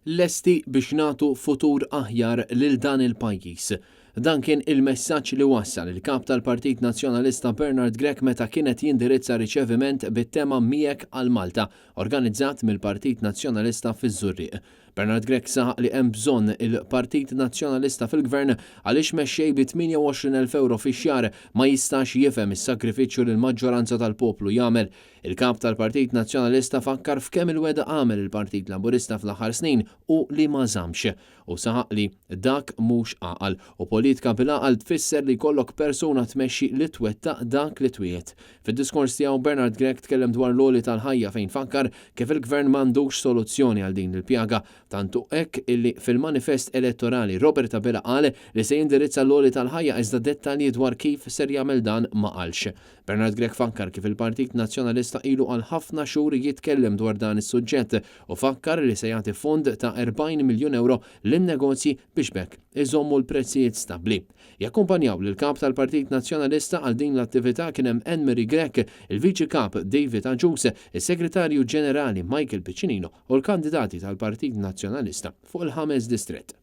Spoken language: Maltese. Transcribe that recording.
Lesti biex nagħtu futur aħjar lil dan il-pajjiż. Dan kien il-messaġġ li wassal il-Kap tal-Partit Nazzjonalista Bernard Grech meta kien qed jindirizza riċeviment bit-tema Miegħek għal Malta organizzat mill-Partit Nazzjonalista fiż-Żurrieq. Bernard Grech saħaq li hemm bżonn il-Partit Nazzjonalista fil-Gvern għaliex mexxej bi 28,000 ewro fix-xahar ma jistax jifhem is-sagrifiċċju li l-maġġoranza tal-poplu jagħmel. Il-Kap tal-Partit Nazzjonalista fakkar f'kemm il-wegħda għamel il-Partit Laburista fl-aħħar snin u li ma żammx. Hu saħaq li dak mhux għaqal u politika bil-għaqal tfisser li jkollok persuna tmexxi li twettaq dak li twiegħed. Fid-diskors tiegħu Bernard Grech tkellem dwar l-għoli tal-ħajja fejn fakkar kif il-Gvern m'għandux soluzzjoni għal din il-pjaga. Tant hu hekk illi fil-manifest elettorali Robert Abela qal li se jindirizza l-għoli tal-ħajja iżda dettalji dwar kif ser jagħmel dan ma qalx. Bernard Grech fakkar kif il-Partit Nazzjonalista ilu għal ħafna xhur jitkellem dwar dan is-suġġett u fakkar li se jagħti fond ta' 40 miljun ewro lin-negozji biex b'hekk iżommu l-prezzijiet stabbli. Jakkumpanjaw lill-Kap tal-Partit Nazzjonalista għal din l-attività kien hemm Anne Marie Grech, il-Viċi Kap David Agius, is-Segretarju Ġenerali Michael Piccinino u l-kandidati tal-Partit Nazzjonalista fuq il-ħames distrett.